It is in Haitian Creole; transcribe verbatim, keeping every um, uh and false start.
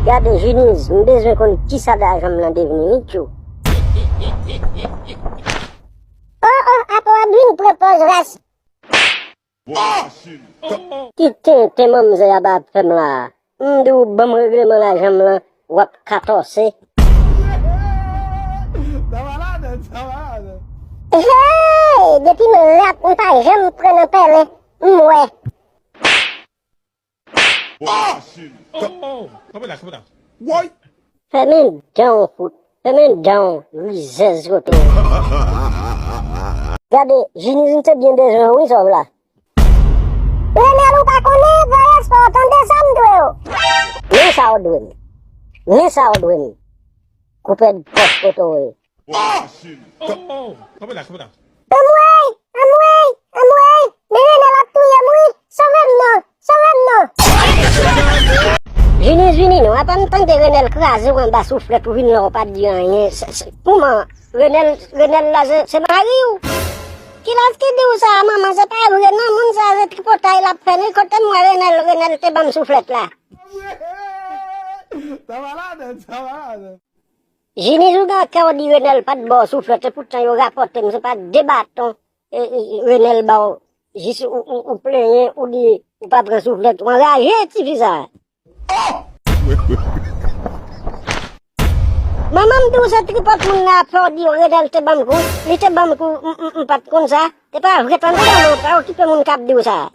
Gade, Jiniz, m bezwen konn kisa lajan m lan devni, wi, tchou. Oh, oh, apa w ap vin pran pòz ras? Ki tenten manmzè a ba ap fè m la? M di w ban m regleman lajan m lan, w ap katòse. Hey, depi m rat, m pa janm pran nan pèlen, m wè. Woy! Fèmen dan w fout. Fèmen dan w, rizèz kote w. Gade, Jiniz, m te byen bezwen w wi, sòv la. Renèl, ou pa konnen, vòyè spò, tande sa m dwe w. Men sa w dwe m. Men sa w dwe m. Koupèd pòch kote w ye. Anmwey, anmwey, anmwey, men Renèl ap touye m wi, sove m non, sove m non. Vini, vini non, apa m tande Renèl kraze w anba souflèt ou vin la w pa di anyen. Se, se, kouman, Renèl, Renèl la se, se mari w? Kilès ki di w sa, manman, se pa vre non, moun sa se tripotay l ap fè wi, kote m wè Renèl, Renèl te ban m souflèt la. Sa malad, sa malad. Jini, ou gen kè w di Renèl pa t ba w souflèt, epoutan yo rapòte m, se pa de baton, e, e, Renèl ba w, jis ou, ou, ou plenyen, ou di ou pa pran souflèt, ou anraje tifi sa. Manman m di w se tripòt moun nan ap fè w di Renèl te ban m kou, li te ban m kou, m, m, m pa t konn sa, se pa vre tande manman, pa okipe moun k ap di w sa.